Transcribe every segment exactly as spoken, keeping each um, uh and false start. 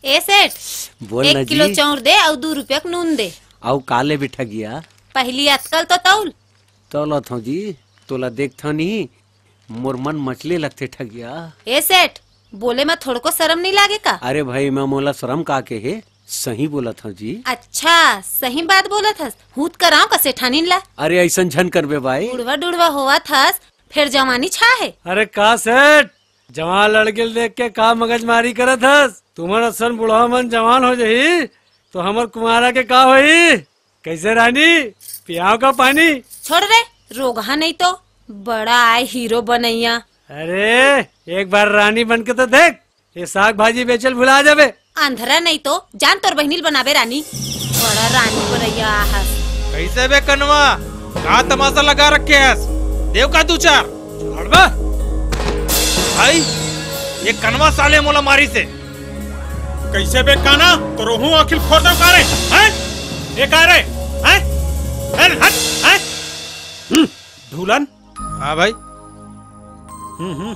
ए सेठ, बोल एक ना किलो जी। चाउर दे अउ दू रुपया के नून दे। अउ का लेबे ठगिया? पहिली अतकल तो तौल। तौलत हौं जी, तोला देखथौं नहीं, मोर मन मचले लगथे ठगिया। ए सेठ, बोले म थोड़को शरम नहीं लागे का? अरे भाई, मैं मोला शरम का के हे, सही बोलत हौं जी। अच्छा, सही बात बोलत हस। हूत कराओ का सेठानीन ला? अरे ऐसन झन करबे भाई। बुढ़वा डुढ़वा होवत हस, फेर जवानी छा हे। अरे का सेठ, जवान लड़के ल देख के का मगजमारी करत हस? तुमन असन बुढ़वा मन जवान हो जही, तो हमर कुमारा के का होही? कैसे रानी, पियाव का पानी? छोड़ रे, रोगहा नहीं तो। बड़ा आय हीरो बनैया। अरे, एक बार रानी बन के तो देख, ये साग भाजी बेचल भुला जाबे। अंधरा नहीं तो, जान तोर बहिनी ल बनाबे रानी। बड़ा रानी बनैया आहस। कैसे बे कनवा, का तमाशा लगा रखे हस? देव का दू चार। हड़बा। भाई, ये कनवा साले मोला मारी से। कैसे बे काना, तोर हूँ आँखी ल फोड़ दव का रे? हैं? ये का रे? हैं? हैं? हट, हैं? हम्म, ढूलन। हाँ भाई। हम्म, हम्म।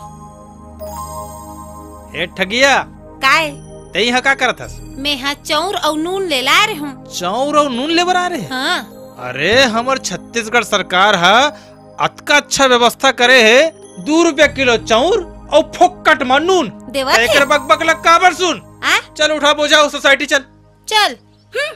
ए ठगिया। काय? तें हा का करत हस? मैं हा चाउर अउ नून ले ला रहे हूँ। चाउर अउ नून ले बर आ रहे? हाँ। अरे, हमर छत्तीसगढ़ सरकार हा अतका अच्छा व्यवस्था करे हे, दू रुपया किलो चाउर अउ फोकट मा नून। देवत त एकर हे? बकबक ल काबर सुन? आ? चल उठा बोझा, सोसाइटी चल। चल। हम्म।